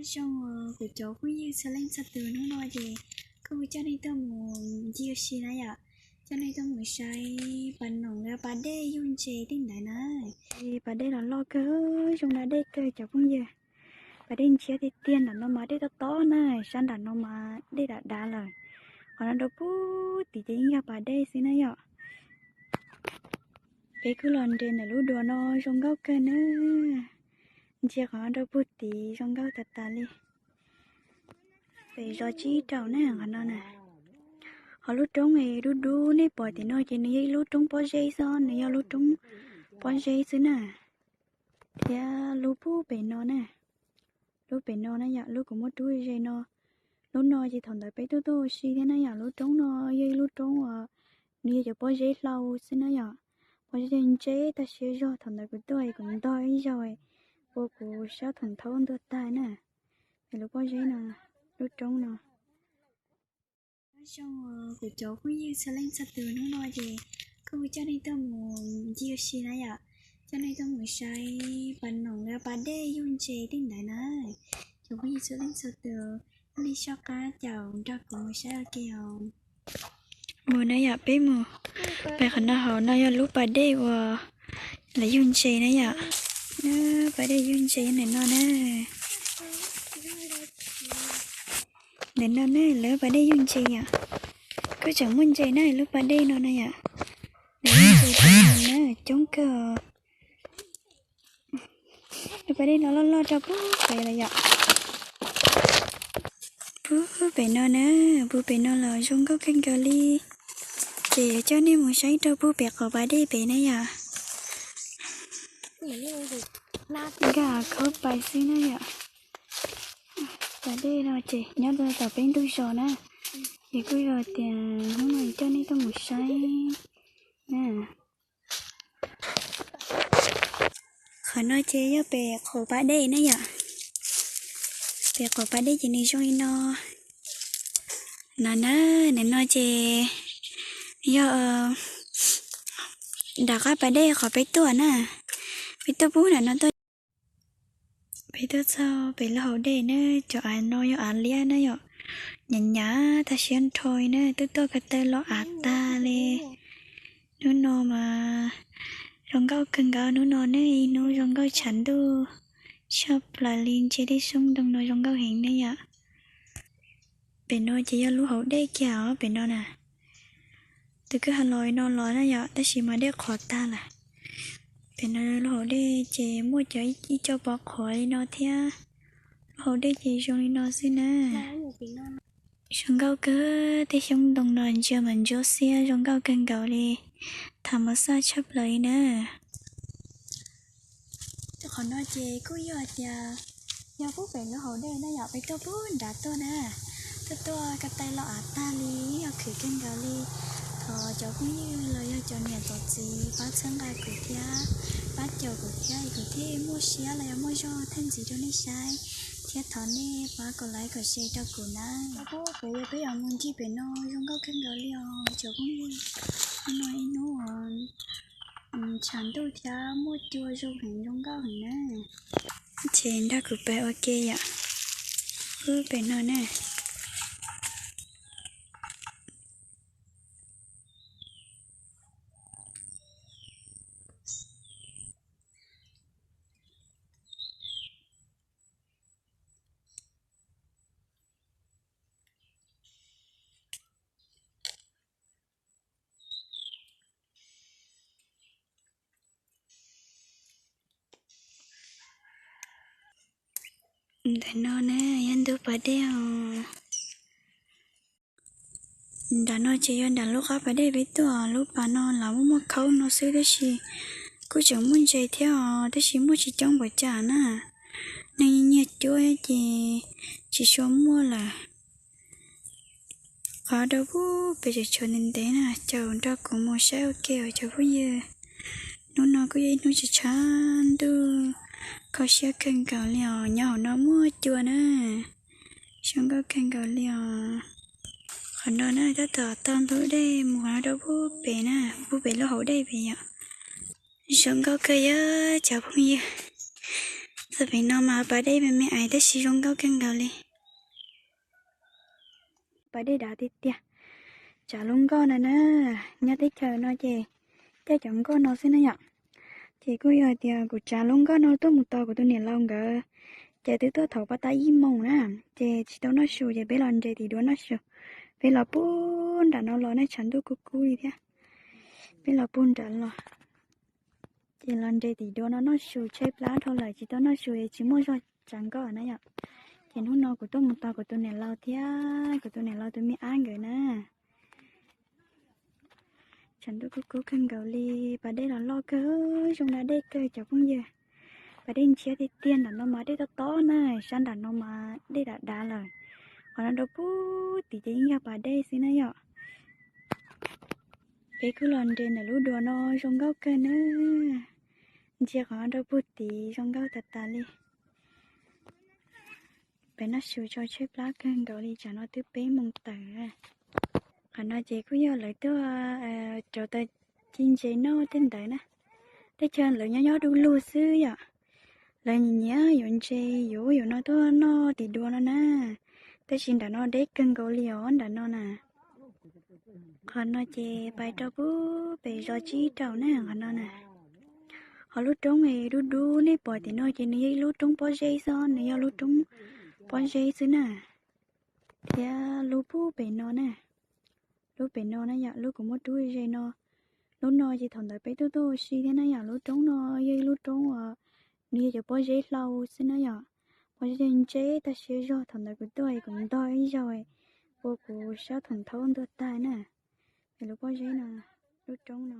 Nyob zoo kuv cov phooj ywg txhua leej txhua tus, hnub no ces kuj coj nej tuaj mus ncig ua si na yom, coj nej tuaj mus saib pas noom los pas dej yug ntses tej ntawd na. Pas dej los loj kawg, zoo dab dej kawg cov phooj ywg. Pas dej ntshiab tiag tiag, nram no mas dej tob tob na, sab nram no mas dej dav dav lawm. Qhov no rau puag tid ces yeej yog pas dej xwb na yom. Peb kuj los nres ntawm lub duav no zoo nkauj kawg na. Ntsia qhov no rau puag tid zoo nkauj tas tas li. Pem zos tsib rau na qhov no na. Ho lub roob dub dub nej pom tim no ces nws yog ib lub roob pob zeb xwb, nws yog lub roob pob zeb xwb na. Thiab lub puag pem no na, lub pem no na yom, lub kuv muab rub ze no. Lub no ces thaum ntawd peb tuaj tuaj ua si thiab na yom, lub roob no yog ib lub roob uas nws yog cov pob zeb hlau xwb na yom. Pob zeb ntse tag siab zog, thaum ntawd kuv tuaj es kuv ntog ib zaug ua kuv sab thoom thaub ntuag tag na. Es lub pob zeb no, lub roob no. Nyob zoo kuv cov phooj ywg txhua leej txhua tus, hnub no ces kuj coj nej tuaj mus ncig ua si na yom, coj nej tuaj mus saib pas noom los pas dej yug ntses tej ntawd na. Cov phooj ywg txhua leej txhua tus, nej soj qab caum nrog kuv mus saib ua ke os. Mus na yom, peb mus. Pem qhov no hauv no yog lub pas dej uas lawv yug ntses na yom. Pas dej yug ntses ntawm no na. Ntawm no na lawv pas dej yug ntses yom. Kuj tseem muaj ntses na lub pas dej no na yom. Lawv yug ntses na coob kawg. Lub pas dej no loj loj rau puag pem lawm yom. Puag pem no na, puag pem no los zoo nkauj kawg nkaus li. Ces yuav coj nej mus saib rau puag pem qhov pas dej pem na yom. Nkag khaub pais xwb na yom. Pas dej no ces nyob rau tom peb ntug zos na. Ces kuj yog tias hnub no coj nej tuaj mus saib na. Qhov no ces yog pem qaum pas dej na yom. Pem qaum pas dej ces nws zoo li no. No na, nim no ces yog nram qab pas dej qhov peb tuaj na. Peb tuaj pub nram no tuaj. Peb tuaj txog pem lub hauv dej na, cov av no yog av liab na yom. Hnyav hnyav tag siab nrho na, twb tuaj ko taw los av tag li. Hnub no mas zoo nkauj kawg nkaus, hnub no ne ib hnub zoo nkauj tshav ntuj tshaj plaws li, ntsia tej xyoob ntoo no zoo nkauj heev ne yom. Pem no ces yog lub hauv dej kiag os, pem no na. Tus kwj ha los no los na yom, tab sis mas dej qhuav tag lawm. Pem no lub hauv dej ces muaj cov ib co pov qhuav li no thiab. Lub hauv dej ces zoo li no xwb na. Zoo nkauj kawg, tej xyoob ntoo no ntsia mas ntsuab xiab zoo nkauj kawg nkaus li, tham mas xaj tshaj plaws li na. Qhov no ces kuj yog tias yog pub pem lub hauv dej na yom, peb tuaj pub nrad tuaj na, tuaj tuaj ko taw los av tag li, yog khwv kawg nkaus li. Thov cov phooj ywg los yog cov niam cov txiv pab txhawb nqa kuv thiab pab caum kuv thiab, kuv thiaj muaj siab los yog muaj zog thaij ntxiv rau nej saib, thiab thov nej pab kom like kom share rau kuv na. Kuv yuav peb yuav mus ncig pem no zoo nkauj kawg nkaus li os cov phooj ywg. Hnub no ib hnub tshav ntuj thiab muaj cua zoo heev zoo nkauj heev na. Ces nrog kuv pais ua ke yom. Pub pem no na. Ntawm no na yog ntug pas dej os. Nram no ces yog nram lub qab pas dej peb tuaj, lub pas no los muaj muaj khaub no xwb tab sis kuj tseem muaj ntses thiab os, tab sis muaj tsis coob npaum cas na. Neeg nyiag cuab ces tsis tshua muaj lawm. Qhov rau pub pem tseem tshuav ntev ntev na, caum nrog kuv mus saib ua ke os cov phooj ywg. Hnub no kuj yog ib hnub tshav tshav ntuj, kho siab kawg nkaus li os, nyob hauv no muaj cua na, zoo nkauj kawg nkaus li os. Qhov no na tab tom tau ntug dej mus qhov no rau pub pem na, pub pem lub hauv dej pem yom. Zoo nkauj kawg yog cov phooj ywg. Pem no mas pas dej me me ais tab sis zoo nkauj kawg nkaus li. Pas dej dav tiag tiag. Tsav lub nkoj no na, nyob teb chaws no ces coj cov nkoj no xwb na yom. Ces kuj yog tias kuv tsav lub nkoj no tuaj mus tos kuv tus niam laus nkawd, ces twb tuaj thaum pas tag ib moos na, ces tsis tau noj su ces peb los nres tim duav noj su. Peb los puag nram no los ne, tshav ntuj kub kub li thiab. Peb los puag nram los, ces los nres tim duav no noj su, tshaib plab dhau lawm tsis tau noj su es tsis muaj zog tsav nkoj na yom. Ces hnub no kuv tuaj mus tos kuv tus niam laus thiab kuv tus niam laus tus me ab nkawd na. Tshav ntuj kub kub kawg nkaus li, pas dej los loj kawg, zoo da dej kawg cov phooj ywg. Pas dej ntshiab tiag tiag, nram no mas dej tob tob na, sab nram no mas dej dav dav lawm. Qhov no rau puag tid ces yeej yog pas dej xwb na yom. Peb kuj los nres ntawm lub duav no zoo nkauj kawg na. Ntsia qhov no rau puag tid zoo nkauj tas tas li. Peb noj su tso tshaib plab kawg nkaus li, tsam no twb peb moos tawm. Qhov no ces kuj yog lawv tuaj rauv taws ci ntses noj tej ntawd na. Tej chaw lawv nyob nyob du lug xwb yom. Lawv nyiam nyiam yuav ntses yuav ub yuav no tuaj noj tim duav no na. Tab sis nram no deb kawg nkaus li os nram no na. Qhov no ces pais rau puag pem zos tsib rau na qhov no na. Ho lub roob dub dub nej pom tim no ces nws yog ib lub roob pob zeb xwb, nws yog lub roob pob zeb xwb na. Thiab lub puag pem no na, lub pem no na yom, lub kuv muab rub ze no, lub no ces thaum ntawd peb tuaj tuaj ua si thiab na yom. Lub roob no yog ib lub roob uas nws yog cov pob zeb hlau xwb na yom. Pob zeb ntse tab sis zog, thaum ntawd kuv tuaj kuv ntog ib zaug ua kuv sab thoom thaub ntuag tag na. Es lub pob zeb no, lub roob no